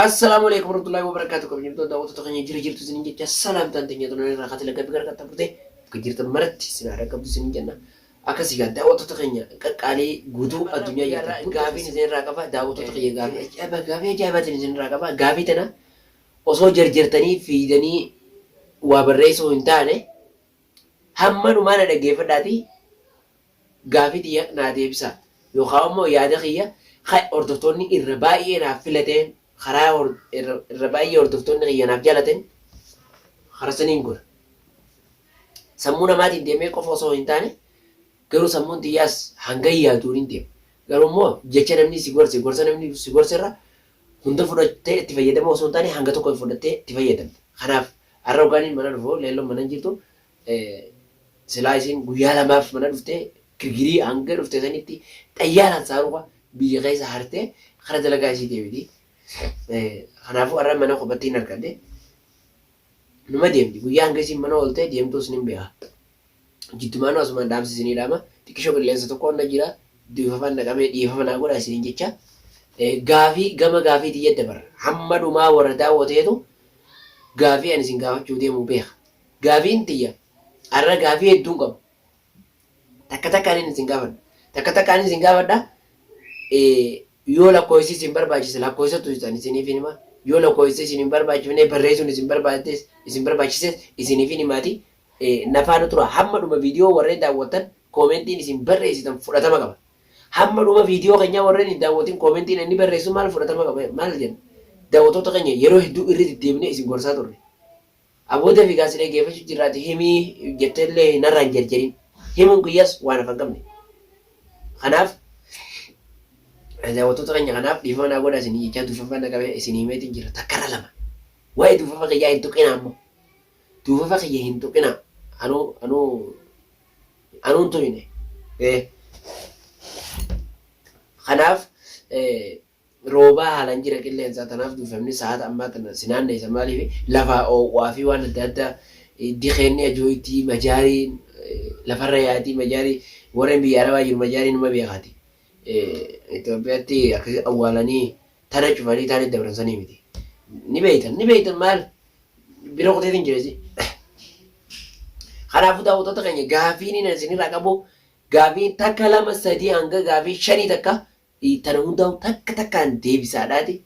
Assalaamu alaikum warahmatullahi wabarakatuh. Kabajamtoota daawwattoota keenya jira jirtu isiniin jecha salaamtaan teenya tunan irraa kaatee laggabii gara qaxxaamurtee bakka jirtan maratti isin haa dhaqqabdu isiniin jenna. Akkasii gaa daawwattoota keenya qaqqaalii guutuu addunyaa jirtan gaafiin isin irraa qaba. Daawwattoota keenya gaafii ajaa'ibaa gaafii ajaa'ibaatiin isin irraa qaba. Gaafii tana osoo jarjartanii fiidanii waa barreessuu hin taane hamma dhumaa na dhaggeeffadhaatii gaafii tiyya naa deebisaa. Yookaan immoo yaada kiyya ka hordoftoonni irra baay'ee naaf filateen karaa irra baay'ee hordoftoonni kiyya naaf jaalateen karaa saniin gora. Sammuu namaatiin deemee qofa osoo hin taane garuu sammuun tiyyaas hanga yaaduun hin deema. Garuu immoo jecha namni si gorse gorsa namni si gorse irra hunda fudhattee itti fayyadamuu osoo hin taane hanga tokko fudhattee itti fayyadamta. Kanaaf har'a hoggaaniin mana dhufu leelloon mana hin jirtu. Silaa isiin guyyaa lamaaf mana dhuftee girgirii hanga dhufte sanitti xayyaaraan saaruka biyya keessa hartee kara dalagaa isii deebiti. Kanaafuu har'a mana kophatti hin argadhe. Numa deemti. Guyyaa hanga isiin mana ooltee deemtuus nin beeka. Jiddumaanuu asumaan dhaamsi isinii dhaama. Xiqqishoo qilleensa tokko na jira. Dhiifama na qabee dhiifama naa godha isiniin jecha. Gaafii gama gaafii tiyya dabarra. Hamma dhumaa warra daawwateetu gaafii ani isin gaafachuu deemu beeka. Gaafiin tiyya har'a gaafii hedduun qaba. Takka takkaan isin gaafadha. Takka takkaan isin gaafadha. Yoo lakkoofsi isin barbaachise lakkoofsatu isin isiniif hima. Yoo lakkoofsi isin hin barbaachifne barreessuun isin barbaachises isin barbaachises isiniif himaati. Na faana tura. Hamma dhuma viidiyoo warreen daawwattan koomentiin isin barreessitan fudhatama qaba. Hamma dhuma viidiyoo keenyaa warreen hin daawwatin koomentiin inni barreessu maal fudhatama qaba maal jenna. Daawwattoota keenya yeroo hedduu irra deddeebinee isin gorsaa turre. Aboo dafi kaa si dhageeffachu jirraati himii jettellee narraa hin jarjarin. Himuun kiyyas waan hafa hin qabne. Kanaaf daawwattoota keenya kanaaf dhiifama naa godhaa isinii jechaa duufafa na qabee isin himeetiin jira takkarra lama. Waa'ee duufafa kiyyaa hin tuqinaa ammoo. Duufafa kiyya hin tuqinaa. Anuu anuu anuu hin tuqine. Kanaaf roobaa haalaan jira qilleensaa tanaaf duufamni sa'aata ammaa tana si naanneessa maaliif lafaa oowwaa fi waan adda addaa dikeenni ajooytii majaariin lafarra yaatii majaarii warreen biyya arabaa jiru majaarii numa beekaati. Itoophiyaatti akkasi awwaalanii tana cufanii taanii dabran sanii miti. Ni beeytan ni beeytan maal bira kuteetiin jira isi. Kanaafuu daawwattoota keenya gaafiin inni isinirraa qabu gaafiin takka lama sadii hanga gaafii shanii takka Tana hundaa'u takka takkaan deebisaadhaati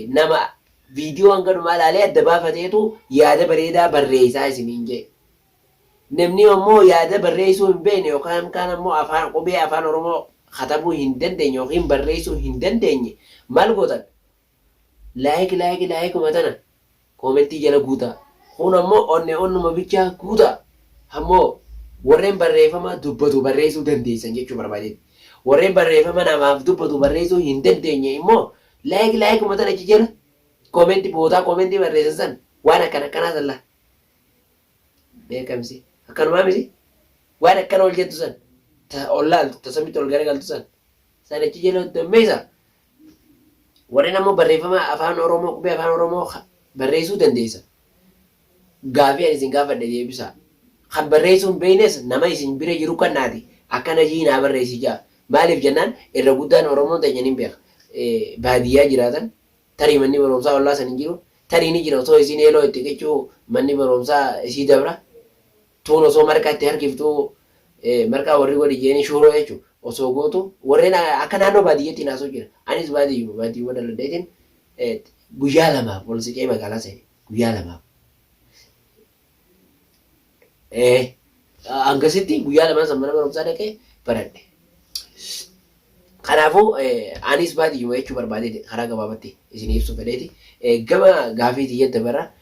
nama viidiyoo hanga dhumaa ilaalee adda baafateetu yaada bareedaa barreessaa isiniin jee. Namni ammoo yaada barreessuu hin beekne yookaan kaan ammoo afaan qubee afaan Oromoo katabuu hin dandeenye yookiin barreessuu hin dandeenye maal gootan? Like like like tana koomentii jala guutaa. Kun ammoo onne onnuma bichaa guutaa. Ammoo warreen barreeffama dubbatu barreessuu dandeessan jechuu barbaadeeti. Warreen barreeffama namaaf dubbatu barreessuu hin dandeenye immoo like like tana achi jala koomenti bootaa koomentii barreessan san waan akkana akkanaa san laa. Beekamsi akkanumaa miti waan akkana ol jettu san ta ol laaltu ta samitti ol garagaltu san san achi jala dammeessa. Warreen ammoo barreeffama afaan Oromoo qubee afaan Oromoo barreessuu dandeessa. Gaafii ani isin gaafadhe deebisaa. Kan barreessuu hin beeknes nama isin bira jiru kannaati. Akkana jii naa barreessi jaa. Maaliif jennaan irra guddaan Oromoon teenya ni beeka. Baadiyyaa jiraatan tarii manni barumsaa ollaa san hin jiru. Tarii ni jira osoo isiin eeloo itti qichuu manni barumsaa isii dabra. Tuun osoo marqaa itti harkiftuu marqaa warri godhi jeeni shuuroo jechu osoo gootu warreen akka naannoo baadiyyatti naasoo jira. Anis baadiyyuma baadiyyuma dhaladheetiin guyyaa lamaaf ol siqee magaalaa seene guyyaa lamaaf. Hangasitti guyyaa lamaan san mana barumsaa dhaqee baradhe. Kanaafuu anis baadiyyuma jechuu barbaadeeti karaa gabaabatti isin ibsuu fedheeti. Gama gaafii tiyya dabarra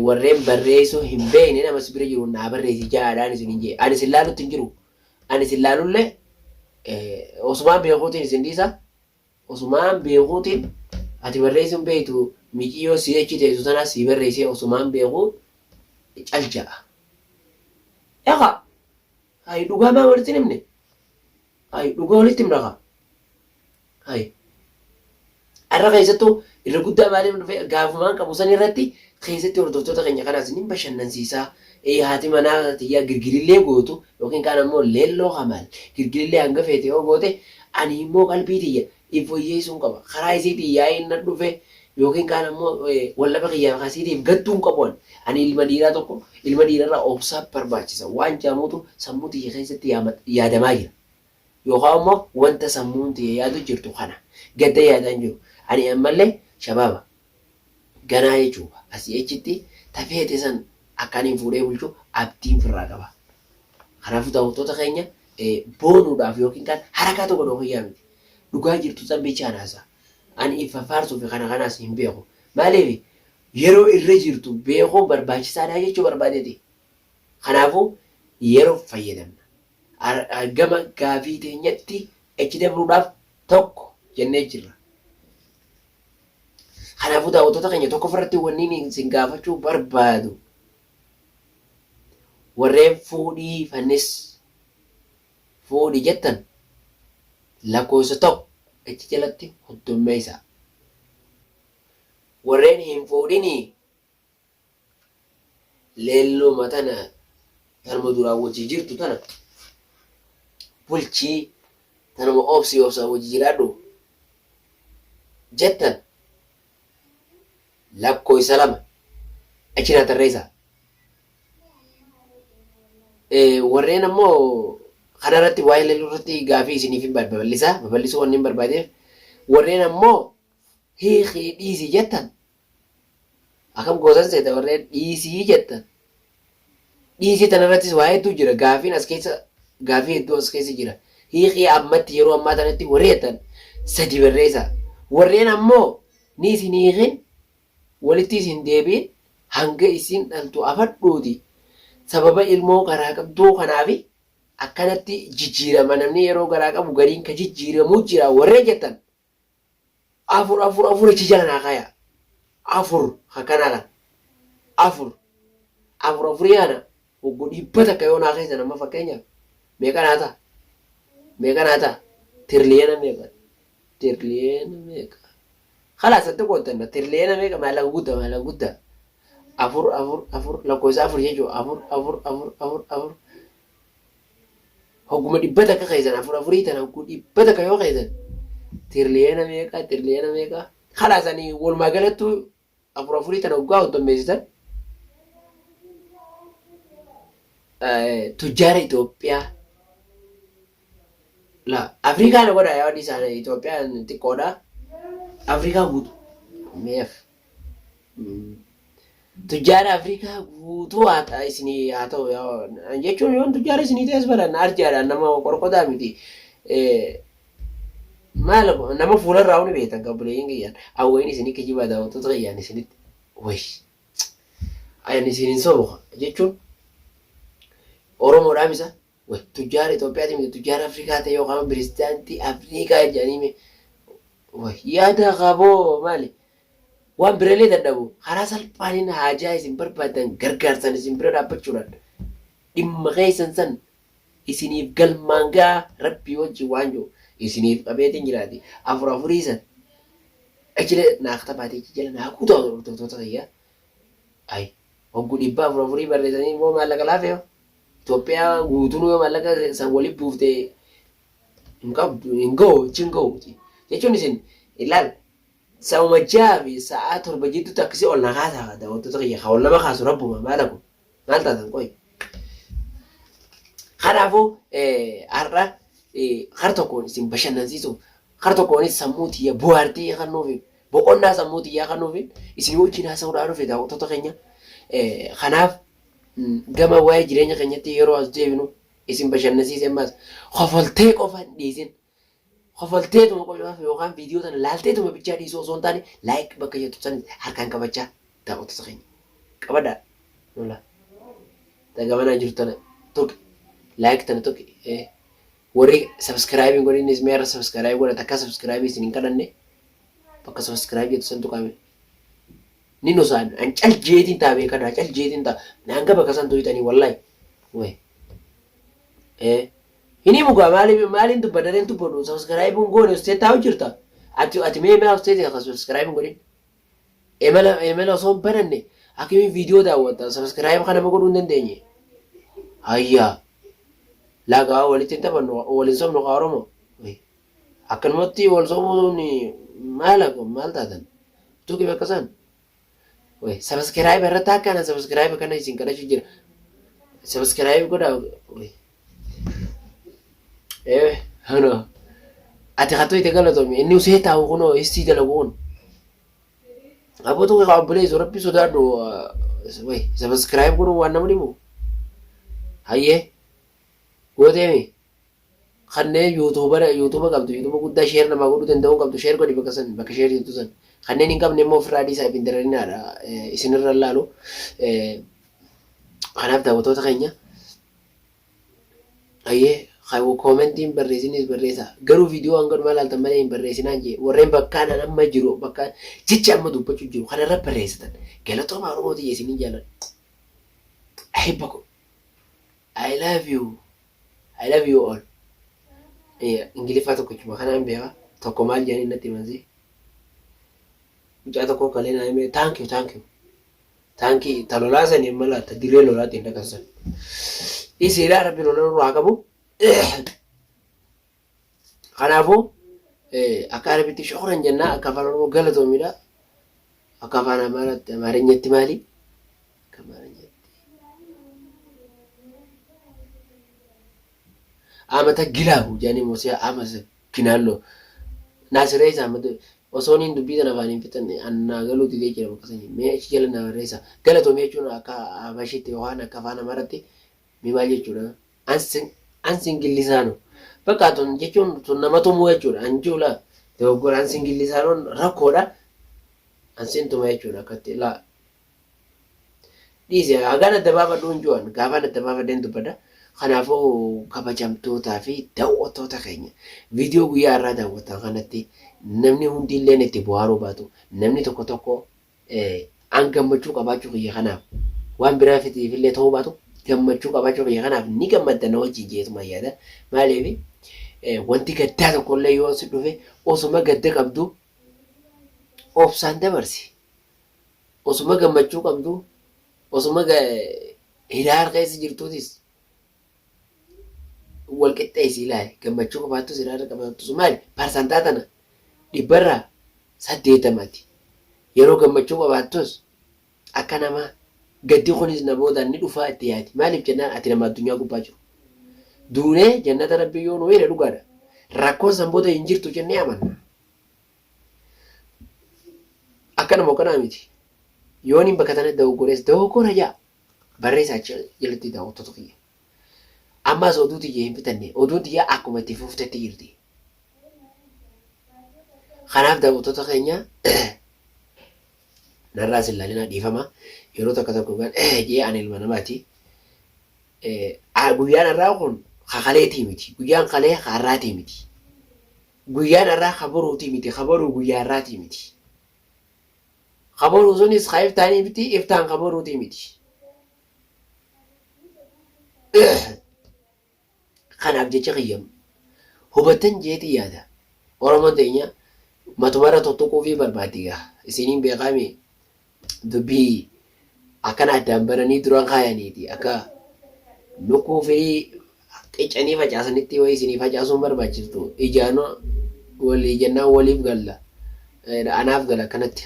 warreen barreessuu hin beekne nama si bira jiru naa barreessi ja'aadhaan isin hin jee. Ani isin laalutti hin jiru. Ani isin laalullee osumaan beekuutiin isin dhiisa. Osumaan beekuutiin ati barreessuu hin beektu miciyyoo si achi teessu sanaa si barreessee osumaan beekuu cal ja'a. Egaa hayi dhugaa maa walitti hin himne? Hayi dhugaa walitti himna kaa. Hayi. Har'a keessattuu irra guddaa maaliif dhufe gaafumaan qabu san irratti keessatti hordoftoota keenya kanaas ni bashannansiisaa. Haati manaa tiyyaa girgirillee gootu yookiin kaan ammoo leelloo kamaal girgirillee hanga feete yoo goote ani immoo qalbii tiyya if foyyeessuun qaba. Karaa isiitiin yaa'iin na dhufe Yookiin kaan ammoo wallaba kiyyaaf kasiitiif gadduu hin qabu ani. Ani ilma dhiiraa tokko ilma dhiirarraa obsaa barbaachisa waan jaamuutu sammuu tiyya keessatti yaadamaa jira. Yookaan ammoo wanta sammuun tiyya yaadu jirtu kana. Gadda yaadaa hin jiru. Ani ammallee shabaaba. Ganaa jechuudha. Asii achitti ta feete san akka ani fuudhee bulchu abdiin firraa qaba. Kanaafuu daawwattoota keenya boonuudhaaf yookiin kaan harakaa tokko dhoo kiyyaa miti. Dhugaa jirtu san bichaan haasa'a. Ani if fafaarsuu fi kana kanaas hin beeku. Maaliif yeroo irra jirtu beekuun barbaachisaadha jechuu barbaadeeti. Kanaafuu yeroo fayyadamna. Gama gaafii teenyatti achi dabruudhaaf tokko jennee jirra. Kanaafuu daawwattoota keenya tokkoffarratti wanni isin gaafachuu barbaadu warreen fuudhii fannis fuudhi jettan lakkoofsa 1 achi jalatti hoddommeessaa. Warreen hin fuudhinii leelluma tana tanuma duraan wajji jirtu tana bulchii tanuma obsii obsaan wajji jiraadhu jettan lakkoofsa 2 achi naa tarreessaa. Warreen ammoo kanarratti waa'ee leelluu irratti gaafii isiniif hin babal'isaa babal'isuu wanni hin barbaadeef warreen ammoo hiikii dhiisii jettan akkam gootan seeta warreen dhiisii jettan dhiisii tanarrattis waa hedduu jira gaafiin as keessa gaafii hedduu as keessa jira hiikii ammatti yeroo ammaa tanatti warri jettan sadi barreessaa warreen ammoo ni isin hiikin walittiis hin deebi'in hanga isiin dhaltu afadhuuti sababa ilmoo garaa qabduu kanaafi akkanatti jijjiirama namni yeroo garaa qabu gariin ka jijjiiramuu jira warreen jettan afur afur afur achi jala naa kaaya afur akkanaa kana afur afur afurii kana hoggu 100 yoo naa keessan amma fakkeenyaaf meeqa naa ta'a meeqa naa ta'a tiriliyeena meeqa tiriliyeena meeqa Kalaas atti qooddanna tiriliyeena meeqa maallaqa guddaa maallaqa guddaa afur afur afur lakkoofsa afur jechuun afur afur afur afur afur hogguma 100 keessan afur afurii tana hogguu 100 yoo keessan tiriliyeena meeqa tiriliyeena meeqa kalaas ani walumaa galattuu afur afurii tana hoggaa hoddommeessitan tujjaara Itoophiyaa La Afrikaa na godha yaa dhiisaa Itoophiyaan xiqqoodha. Afrikaa guutuu. Meef. Tujjaara Afrikaa guutuu haa ta'a isinii haa ta'u yaa jechuun yoon tujjaara isinii ta'es baran arjaadhaan nama qorqodaa miti. Maal nama fuularraa ni beektan kan buleeyyiin kiyyaan awwayin isinii kijibaa daawwattoota kiyyaan isinitti wayi. Ani isin hin sobu jechuun Oromoodhaa misa Way tujjaara Itoophiyaati miti tujjaara Afrikaa ta'e yookaan pirezidaantii Afrikaa jedhanii mee way yaada qaboo maali waan biralee dadhabu karaa salphaaniin haajaa isin barbaadan gargaarsan isin bira dhaabbachuudhaan dhimma keessan san isiniif galmaan ga'a rabbii wajjin waan jiru isiniif qabeetiin jiraati afur afurii san achi naa katabaatee achi jala naa kutaa hordoftoota kiyya ay hoggu dhibba afur afurii barreessanii immoo maallaqa laafee Itoophiyaa guutuun yoo maallaqa san walitti buufte hin qabdu hin gahu achi hin gahu jechuun isin ilaal sa'uma 6 fi sa'aa 7 jidduutti akkasii ol na kaasaa daawwattoota kiyya ka ol nama kaasu rabbuma maala kun maal taatan qoy kanaafuu har'a kar tokkoon isin bashannansiisuuf kar tokkoonis sammuu tiyya buhaartii kennuufi boqonnaa sammuu tiyyaa kennuufi isin wajjin haasa'uudhaan dhufe daawwattoota keenya kanaaf Gama waa'ee jireenya keenyatti yeroo as deebinu isin bashannansiise ammas kofaltee qofa hin dhiisin. Kofalteetuma qofaaf yookaan viidiyoo tana laalteetuma bichaa dhiisuu osoo hin taane like bakka jettu san harkaan qabachaa daawwattoota keenya. Qabadhaa. Lola. Tagamanaa jirtu tana tuqi. Like tana tuqi. Warri subscribe hin godhinis mee irra subscribe godha takka subscribe isin hin kadhanne bakka subscribe jettu san tuqame. Ni nosaan an cal jeetiin taa beekadha cal jeetiin taa hanga bakka san tuyxanii wallahi way ee hin himu gaa maaliif maaliin dubbadha reen dubbadhu subscribe hin goone ustee taa'u jirta ati ati mee mee ustee ta'e subscribe hin godhin emala emala osoo hin bananne akkamiin viidiyoo daawwatta subscribe kana ma godhuu hin dandeenye hayyaa laagaa walitti hin taphannu waliin sobnu kaa oromoo akkanumatti wal sobuun maal maal taatan. Tuqi bakka san. Way subscribe irratti akka ana subscribe kana isin kadhachuu jira. Subscribe godha. Way. Eh, hano. Ati hatoo itti galatoomi. Inni usee taa'u kunoo isii dalagu kun. Aboo tuqi kaa obboleessu rabbi sodaadhu. Way subscribe godhuun waan nama dhibu. Hayyee. Gooteemi. Kanneen YouTuber YouTube qabdu YouTube guddaa share namaa godhuu danda'uu qabdu share godhi bakka san bakka share jettu san. Kanneen hin qabne immoo ofirraa dhiisaa hin dararinaadha isinirra laalu. Kanaaf daawwattoota keenya hayyee koomentiin barreessinis barreessaa. Garuu viidiyoo hanga dhumaa ilaaltan malee hin barreessinaan jee warreen bakkaan an amma jiru bakka jecha amma dubbachuu jiru kanarra barreessitan. Galatoomaa Oromoo tiyya isinin jaaladha. Ahibbakum. I love you. I love you all. Ingiliffaa tokkichuma kanaan beeka. Tokko maal jedhanii natti himansi. Mucaa tokko kalee naa himee thank you, thank you. Taankii ta lolaa sanii amma laata dirree lolaatiin dhaqan san. Isiidhaa rabbi lola nurraa haa qabu. Kanaafuu akka Arabitti shukran jennaa, akka afaan Oromoo galatoomidha. Akka afaan Amaaraatti Amaarinyatti maali? Akka Amaarinyatti. Amata gilaahu jedhanii moosiyaa amasa ginaalloo. Naasireessa amata osoo niin dubbii tana afaan hin fixanne annaa galuu didee jira bakka sanii. Mee achi jala naa barreessa. Galatoomii jechuun akka Habashitti yookaan akka afaan Amaaraatti mee maal jechuudha? Ansin gillisaano. Bakka tun jechuun tun nama tumuu jechuudha. Anjuula dogoggora ansin gillisaanoon rakkoodha. Ansin tuma jechuudha akkatti laa. Dhiise hagaan adda baafadhu hin jiran gaafaan adda baafadheen dubbadha. Kanaafuu kabajamtootaa fi daawwattoota keenya viidiyoo guyyaa har'aa daawwattan kanatti namni hundi illeen itti bohaaruu baatu namni tokko tokko an gammachuu qabaachuu kiyya kanaaf waan biraa fitiif illee ta'uu baatu gammachuu qabaachuu kiyya kanaaf ni gammadda na wajjin jeetuma yaada. Maaliif wanti gaddaa tokkollee yoo si dhufe osuma gadda qabdu obsaan dabarsi. Osuma gammachuu qabdu osuma hiraar keessa jirtuutis wal qixxeessi ilaali. Gammachuu qabaattus hiraara qabaattus maali? Parsantaa tana 80%ti. Yeroo gammachuu qabaattus akka nama gaddi kunis na boodaan ni dhufaa itti yaadi. Maaliif jennaan ati nama addunyaa gubbaa jiru. Duunee jannata rabbii yoo nu hire dhugaadha. Rakkoon san booda hin jirtu jennee amanna. Akka nama kanaa miti. Yooniin bakka tanatti dogoggorees dogoggora jaa. Barreessaa achi jalatti daawwattoota kiyya. Ammas oduu tiyya hin fitanne. Oduun tiyya akkuma itti fuftetti jirti. Kanaaf daawwattoota keenya narraas hin laalinaa dhiifama. Yeroo tokko tokko gan jee ani ilma namaati. Guyyaan har'aa kun kakaleetii miti. Guyyaan kalee har'aatii miti. Guyyaan har'aa ka boruutii miti. Ka boruu guyyaa har'aatii miti. Ka boruu sunis ka iftaanii miti. Iftaan ka boruutii miti. Kanaaf jecha kiyya hubattan jeetii yaada. Oromoon teenya matumarra tuttuquu fi barbaaddi gaa. Isiniin beekaami dubbii akkana addaan bananii duran kaayaniiti akka lukkuu firii qicanii facaasanitti wayi isinii facaasuun barbaachiftu ijaan walii jennaan waliif galla anaaf gala akkanatti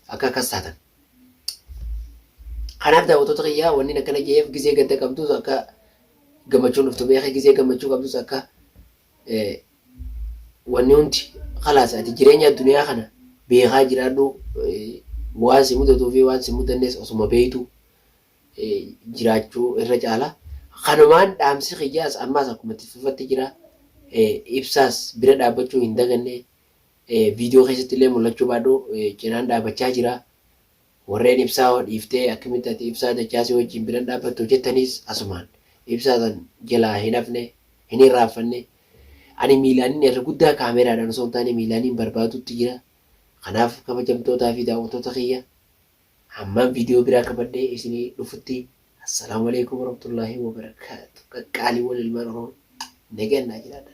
akka akkas taatan. Kanaaf daawwattoota kiyyaa wanni akkana je'eef gizee gadda qabdus akka gammachuun dhuftu beekee gizee gammachuu qabdus akka wanni hundi khalaas ati jireenya addunyaa kana beekaa jiraadhu waan si mudatuu fi waan si mudannes osuma beektu jiraachuu irra caala. Kanumaan dhaamsi kiyyaas ammaas akkuma itti fufatti jira. Ibsaas bira dhaabbachuu hin daganne. Viidiyoo keessatti illee mul'achuu baadhu cinaan dhaabbachaa jira. Warreen ibsaa hoo dhiiftee akkamitti ati ibsaa dachaasii wajjin biran dhaabbattu jettaniis asumaan ibsaa san jalaa hin hafne hin irraanfanne. Ani miilaanin irra guddaa kaameraadhaan osoo hin taane miilaaniin barbaadutti jira. Kanaaf kabajamtootaa fi daawwattoota kiyya hammaan viidiyoo biraa qabadhee isinii dhufutti assalaamu alaikum warahmatullaahi wabarakaatu. Qaqqaaliiwwan ilmaan Oromoo nagaan naa jiraadha.